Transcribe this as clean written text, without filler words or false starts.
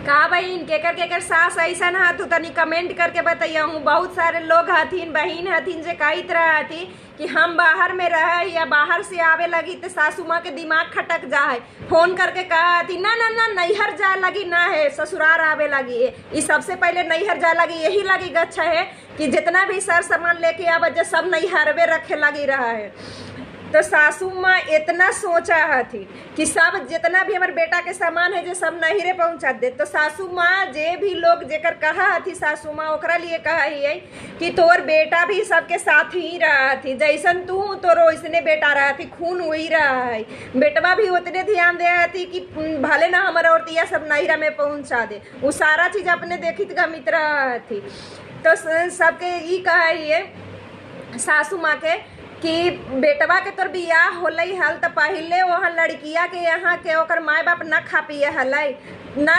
का बहिन केकर केकर सास ऐसन है तू तनी कमेंट करके बतैया हूँ। बहुत सारे लोग हथिन, बहिन हथिन जे कहत रह हथिन कि हम बाहर में रह या बाहर से आवे लगी तो सासू माँ के दिमाग खटक जा है, फोन करके कहा हथिन ना ना ना नैहर जाए लगी ना है, ससुराल आवे लगी है। ई सबसे पहले नैहर जाए लगी यही लगी गच्छा है कि जितना भी सर सामान लेके आवा जो सब नैहरवे रखे लगी रहा है। तो सासू माँ इतना सोचा हथी कि सब जितना भी हमारे बेटा के सामान है जो सब नहिरे पहुँचा दे। तो सासू माँ जे भी लोग जेकर कहा हथी सासू माँ ओकरा लिए कहा ही कि तोर बेटा भी सबके साथ ही रहा थी, जैसन तू तोर वैसने बेटा रहा थी, खून वही रहा है। बेटवा भी उतने ध्यान दे हथी कि भले ना हमारा औरतिया सब नहिरा में पहुँचा दे, वो सारा चीज़ अपने देखित गमित रहा थी। तो सबके ई कहा ही सासू माँ के कि बेटवा के तोर बियाह होलै हल तो पहले वहाँ लड़किया के यहाँ के ओकर माय बाप न खा पिए हलै ना।